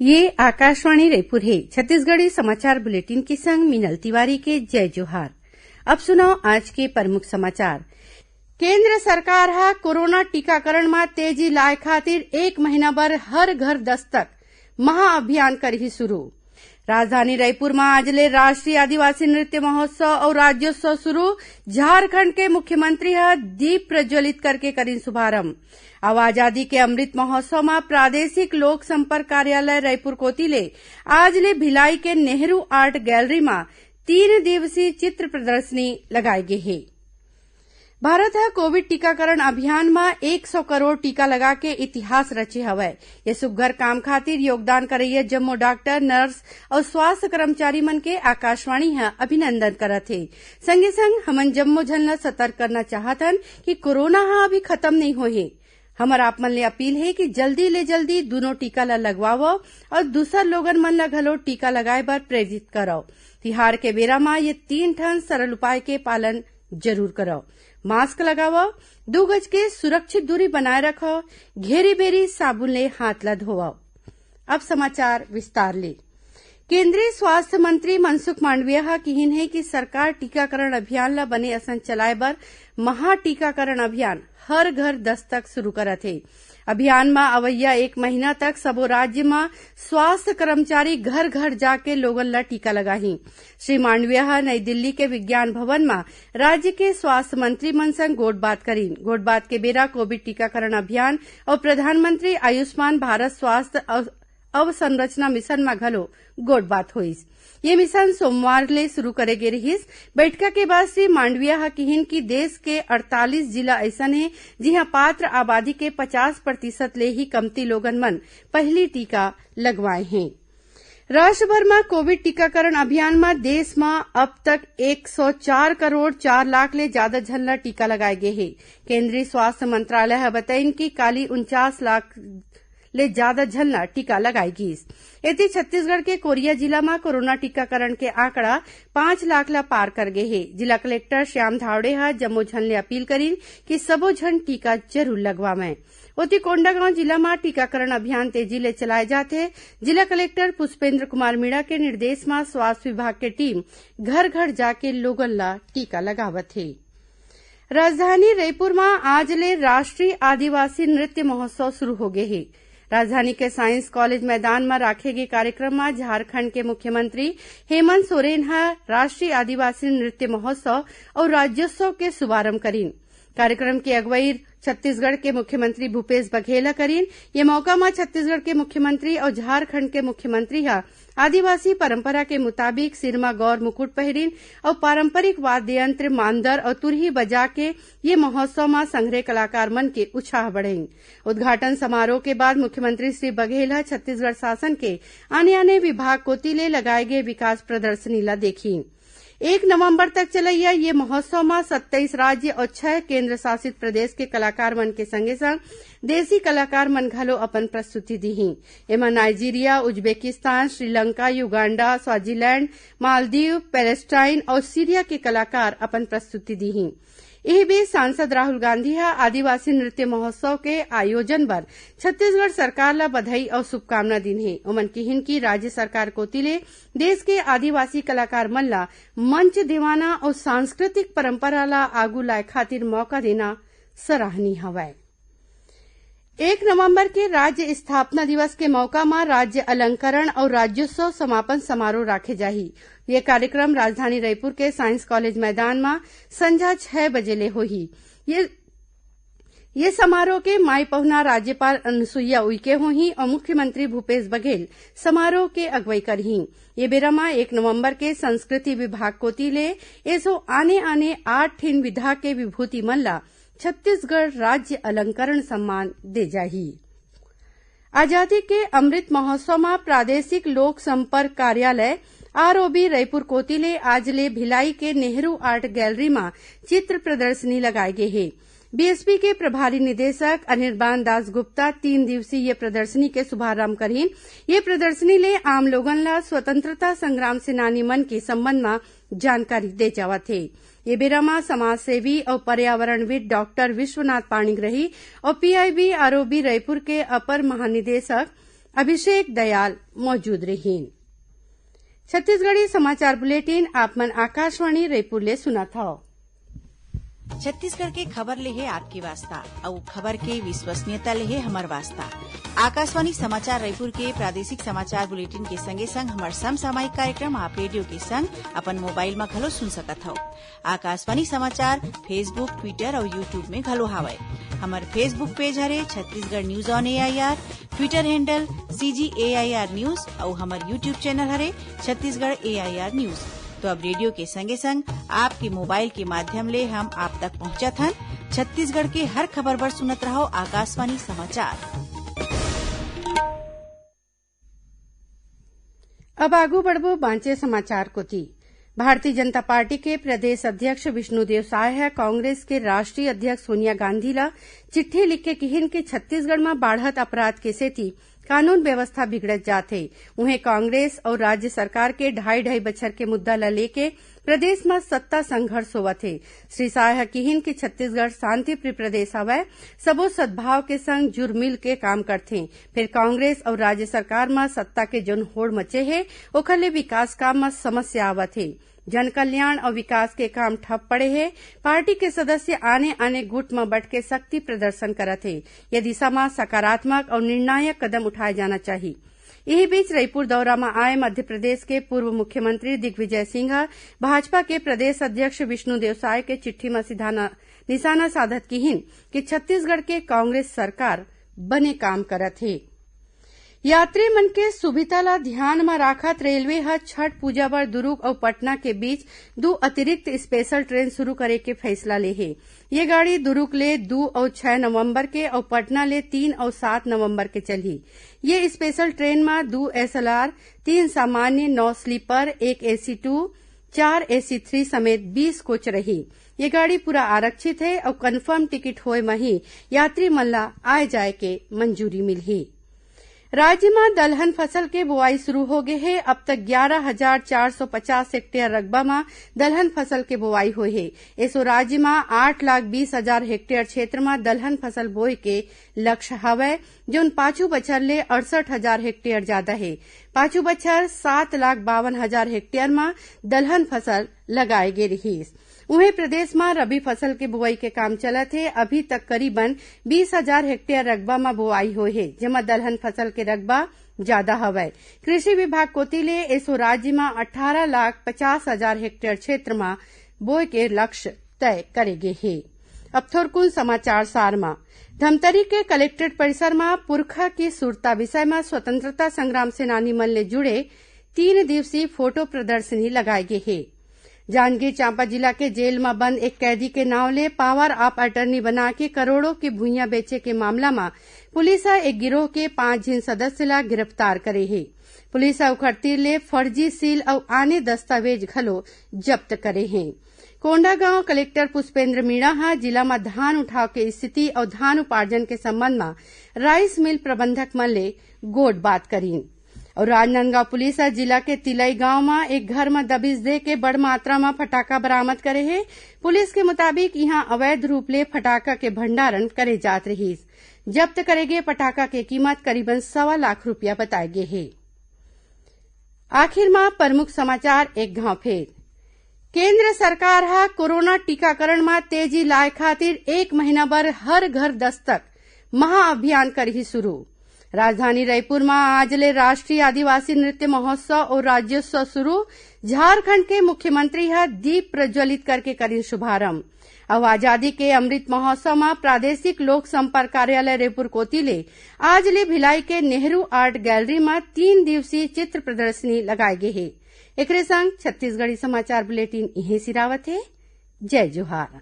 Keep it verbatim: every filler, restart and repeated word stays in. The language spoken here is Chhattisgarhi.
ये आकाशवाणी रायपुर हे। छत्तीसगढ़ी समाचार बुलेटिन के संग मीनल तिवारी के जय जोहार। अब सुनव आज के प्रमुख समाचार। केंद्र सरकार ह कोरोना टीकाकरण म तेजी लाए खातिर एक महीना बर हर घर दस्तक महाअभियान करही शुरू। राजधानी रायपुर म आज ले राष्ट्रीय आदिवासी नृत्य महोत्सव अउ राज्योत्सव शुरू। झारखंड के मुख्यमंत्री ह दीप प्रज्वलित करके करिन शुभारंभ। अउ आजादी के अमृत महोत्सव म प्रादेशिक लोक संपर्क कार्यालय रायपुर कोति ले आज ले भिलाई के नेहरू आर्ट गैलरी म तीन दिवसीय चित्र प्रदर्शनी लगाए गे हे। भारत ह कोविड टीकाकरण अभियान म एक सौ करोड़ टीका लगा के इतिहास रचे हवय। ये सुग्घर काम खातिर योगदान करइया जम्मो डॉक्टर, नर्स अउ स्वास्थ्य कर्मचारी मन के आकाशवाणी ह अभिनंदन करत हे। संगे संग हमन जम्मो झन ल सतर्क करना चाहत हन कि कोरोना ह अभी खत्म नइ होए हे। हमर आप मन ले अपील हे कि जल्दी ले जल्दी दूनों टीका ल लगवावव अउ दूसर लोगन मन ल घलो टीका लगाए बर प्रेरित करव। तिहार के बेरा म ये तीन ठन सरल उपाय के पालन जरूर करव। मास्क लगावव, दू गज के सुरक्षित दूरी बनाए रखव, घेरी बेरी साबुन ले हाथ ल धोवव। अब समाचार विस्तार ले। केंद्रीय स्वास्थ्य मंत्री मनसुख मांडविया ह किहिन हे कि सरकार टीकाकरण अभियान ल बने असन चलाए बर महा टीकाकरण अभियान हर घर दस्तक शुरू करत हे। अभियान म अवइया एक महीना तक सबो राज्य म स्वास्थ्य कर्मचारी घर घर जाके लोगन ल टीका लगाही। श्री मांडविया ह नई दिल्ली के विज्ञान भवन म राज्य के स्वास्थ्य मंत्री मन संग गोठबात करिन। गोठबात के बेरा कोविड टीकाकरण अभियान अउ प्रधानमंत्री आयुष्मान भारत स्वास्थ्य अव-, अवसंरचना मिशन म घलो गोठबात होइस। ये मिशन सोमवार ले शुरू करे गे रिहिस। बैठका के बाद श्री मांडविया ह किहिन कि देश के अड़तालीस जिला अइसन हे, जिहां पात्र आबादी के पचास प्रतिशत ले ही कमती लोगन मन पहिली टीका लगवाए हें। राष्ट्रभर म कोविड टीकाकरण अभियान म देश म अब तक एक सौ चार करोड़ चार लाख ले जादा झन ल टीका लगाए गे हे। केंद्रीय स्वास्थ्य मंत्रालय ह बतइन कि काली उनचास लाख ले जादा झन ल टीका लगाए गीस। एती छत्तीसगढ़ के कोरिया जिला म कोरोना टीकाकरण के आंकड़ा पांच लाख ल पार कर गे हे। जिला कलेक्टर श्याम धावड़े ह जम्मो झन ले अपील करिन कि सबो झन टीका जरूर लगवावंय। ओती कोंडागांव जिला म टीकाकरण अभियान तेजी ले चलाए जाथे। जिला कलेक्टर पुष्पेंद्र कुमार मीणा के निर्देश म स्वास्थ्य विभाग के टीम घर-घर जाके लोगन ल टीका लगावत हे। राजधानी रईपुर म आज ले राष्ट्रीय आदिवासी नृत्य महोत्सव शुरू हो गे हे। राजधानी के साइंस कॉलेज मैदान म राखे गे कार्यक्रम म झारखंड के मुख्यमंत्री हेमंत सोरेन ह राष्ट्रीय आदिवासी नृत्य महोत्सव अउ राज्योत्सव के शुभारंभ करिन। कार्यक्रम के अगुवई छत्तीसगढ़ के मुख्यमंत्री भूपेश बघेल ह करिन। ये मौका म छत्तीसगढ़ के मुख्यमंत्री अउ झारखंड के मुख्यमंत्री ह आदिवासी परंपरा के मुताबिक सिर म गौर मुकुट पहिरिन अउ पारंपरिक वाद्य यंत्र, मांदर अउ तुरही बजा के ये महोत्सव म संघरे कलाकार मन के उछाह बढ़ाइन। उद्घाटन समारोह के बाद मुख्यमंत्री श्री बघेल ह छत्तीसगढ़ शासन के आने-आने विभाग कोति ले लगाए गे विकास प्रदर्शनी ल देखिन। एक नवंबर तक चलइया ये महोत्सव म सत्ताईस राज्य अउ छह केंद्र शासित प्रदेश के कलाकार मन के संगे-संग देसी कलाकार मन घलो अपन प्रस्तुति दीही। एमा Nigeria, Uzbekistan, Sri Lanka, Uganda, Swaziland, Maldives, Palestine अउ सीरिया के कलाकार अपन प्रस्तुति दीही। इही बीच सांसद राहुल गांधी ह आदिवासी नृत्य महोत्सव के आयोजन बर छत्तीसगढ़ सरकार ल बधाई अउ शुभकामना दीन हे। ओमन किहिन कि राज्य सरकार कोति ले देश के आदिवासी कलाकार मन ल मंच देवाना अउ सांस्कृतिक परंपरा ल आगू लाए खातिर मौका देना सराहनीय हवय। एक नवंबर के राज्य स्थापना दिवस के मौका म राज्य अलंकरण अउ राज्योत्सव समापन समारोह राखे जाही। ये कार्यक्रम राजधानी रईपुर के साइंस कॉलेज मैदान म संझा छह बजे ले होही। ये, ये समारोह के माई पहुना राज्यपाल अनुसुईया उइके होही अउ मुख्यमंत्री भूपेश बघेल समारोह के अगुवई करही। ये बेरा म एक नवंबर के संस्कृति विभाग कोति ले एसो आने-आने आठ ठिन विधा के विभूति मन ल छत्तीसगढ़ राज्य अलंकरण सम्मान दे जाही। आजादी के अमृत महोत्सव म प्रादेशिक लोक संपर्क कार्यालय, आरओबी, रईपुर कोति ले आज ले भिलाई के नेहरू आर्ट गैलरी म चित्र प्रदर्शनी लगाए गे हे। बीएसपी के प्रभारी निदेशक अनिर्बान दास गुप्ता तीन दिवसीय ये प्रदर्शनी के शुभारंभ करहिन। ये प्रदर्शनी ले आम लोगन ल स्वतंत्रता संग्राम सेनानी मन के संबंध म जानकारी दे जावत हे। ये बेरा म समाजसेवी अउ पर्यावरणविद डॉक्टर विश्वनाथ पाणिग्रही अउ पीआईबी आरओबी रईपुर के अपर महानिदेशक अभिषेक दयाल मौजूद रहिन। छत्तीसगढ़ी समाचार बुलेटिन आप मन आकाशवाणी रायपुर ले सुनत हव। छत्तीसगढ़ के खबर ले हे आपके वास्ता, अउ खबर के विश्वसनीयता ले हे हमर वास्ता। आकाशवाणी समाचार रायपुर के प्रादेशिक समाचार बुलेटिन के संगे संग हमर समसामयिक कार्यक्रम आप रेडियो के संग अपन मोबाइल म घलो सुन सकत हव। आकाशवाणी समाचार Facebook, Twitter अउ YouTube में घलो हावय। हमर Facebook पेज हरे Chhattisgarh News on A I R, Twitter handle C G A I R News अउ हमर YouTube चैनल हरे Chhattisgarh A I R News। तो अब रेडियो के संगे संग आपके मोबाइल के माध्यम ले हम आप तक पहुंचत हन छत्तीसगढ़ के हर खबर बर। सुनत रहव आकाशवाणी समाचार। अब आगू बढ़बो बांचे समाचार कोति। भारतीय जनता पार्टी के प्रदेश अध्यक्ष विष्णुदेव साय ह कांग्रेस के राष्ट्रीय अध्यक्ष सोनिया गांधी ल चिट्ठी लिख के किहिन कि छत्तीसगढ़ म बाढ़त अपराध के सेती कानून व्यवस्था बिगड़त जात हे। उहें, कांग्रेस अउ राज्य सरकार के ढाई ढाई बछर के मुद्दा ल लेके प्रदेश म सत्ता संघर्ष होवत हे। श्री साय ह किहिन कि छत्तीसगढ़ शांतिप्रिय प्रदेश हवय, सबो सद्भाव के संग जुरमिल के काम करथे। फेर कांग्रेस अउ राज्य सरकार म सत्ता के जउन होड़ मचे हे, ओखर ले विकास काम म समस्या आवत हे। जन कल्याण अउ विकास के काम ठप पड़े हे। पार्टी के सदस्य आने-आने गुट म बंट के शक्ति प्रदर्शन करत हे। ये दिशा म सकारात्मक अउ निर्णायक कदम उठाए जाना चाही। इही बीच, रईपुर दौरा म आए मध्य प्रदेश के पूर्व मुख्यमंत्री दिग्विजय सिंह ह भाजपा के प्रदेश अध्यक्ष विष्णुदेव साय के चिट्ठी म सीधा न-, निशाना साधत किहिन कि छत्तीसगढ़ के कांग्रेस सरकार बने काम करत हे। यात्री मन के सुविधा ल ध्यान म राखत रेलवे ह छठ पूजा बर दुरूग अउ पटना के बीच दू अतिरिक्त स्पेशल ट्रेन शुरू करे के फैसला ले हे। ये गाड़ी दुरूग ले दू अउ छै नवंबर के अउ पटना ले तीन अउ सात नवंबर के चलही। ये स्पेशल ट्रेन म दू S L R, तीन सामान्य, नौ स्लीपर, एक A C two, चार A C three समेत बीस कोच रही। ये गाड़ी पूरा आरक्षित हे अउ कन्फर्म टिकट होए म ही यात्री मन ला आए जाए के मंजूरी मिलही। राज्य म दलहन फसल के बोआई शुरू हो गे हे। अब तक ग्यारह हजार चार सौ पचास हेक्टेयर रकबा म दलहन फसल के बोआई होए हे। एसो राज्य म आठ लाख बीस हजार हेक्टेयर क्षेत्र म दलहन फसल बोए के लक्ष्य हवय, जउन पाछू बछर ले अड़सठ हजार हेक्टेयर जादा हे। पाछू बछर सात लाख बावन हजार हेक्टेयर म दलहन फसल लगाए गे रिहिस। उहें, प्रदेश म रबी फसल के बोआई के काम चलत हे। अभी तक करीबन बीस हजार हेक्टेयर रकबा म बोआई होए हे, जेमा दलहन फसल के रकबा जादा हवय। कृषि विभाग कोति ले एसो राज्य म अट्ठारह लाख पचास हजार हेक्टेयर क्षेत्र म बोए के लक्ष्य तय करे गे हे। अब थोरकुन समाचार सार म। धमतरी के कलेक्ट्रेट परिसर म पुरखा के सुरता विषय म स्वतंत्रता संग्राम सेनानी मन ले जुड़े तीन दिवसीय फोटो प्रदर्शनी लगाए गे हे। जांजगीर चांपा जिला के जेल म बंद एक कैदी के नांव ले power of attorney बना के करोड़ों के भुइयां बेचे के मामला म पुलिस ह एक गिरोह के पांच झिन सदस्य ला गिरफ्तार करे हे। पुलिस ह ओखर तीर ले फर्जी सील अउ आने दस्तावेज घलो जब्त करे हे। कोंडागांव कलेक्टर पुष्पेंद्र मीणा ह जिला म धान उठाव के स्थिति अउ धान उपार्जन के संबंध म राइस मिल प्रबंधक मन ले गोठ बात करीन। अउ राजनांदगांव पुलिस ह जिला के तिलई गांव म एक घर म दबिश दे के बड़ मात्रा म फटाका बरामद करे हे। पुलिस के मुताबिक, इहां अवैध रूप ले फटाका के भंडारण करे जात रिहिस। जब्त करे गे पटाखा के कीमत करीबन सवा लाख रुपया बताए गे हे। आखिर म प्रमुख समाचार एक घांव फेर। केंद्र सरकार ह कोरोना टीकाकरण म तेजी लाए खातिर एक महीना बर हर घर दस्तक महाअभियान करही शुरू। राजधानी रायपुर म आज ले राष्ट्रीय आदिवासी नृत्य महोत्सव अउ राज्योत्सव शुरू। झारखंड के मुख्यमंत्री ह दीप प्रज्वलित करके करिन शुभारंभ। अउ आजादी के अमृत महोत्सव म प्रादेशिक लोक संपर्क कार्यालय रायपुर कोति ले आज ले भिलाई के नेहरू आर्ट गैलरी म तीन दिवसीय चित्र प्रदर्शनी लगाए गे हे। एकरे संग छत्तीसगढ़ी समाचार बुलेटिन इहें सिरावत हे। जय जोहार।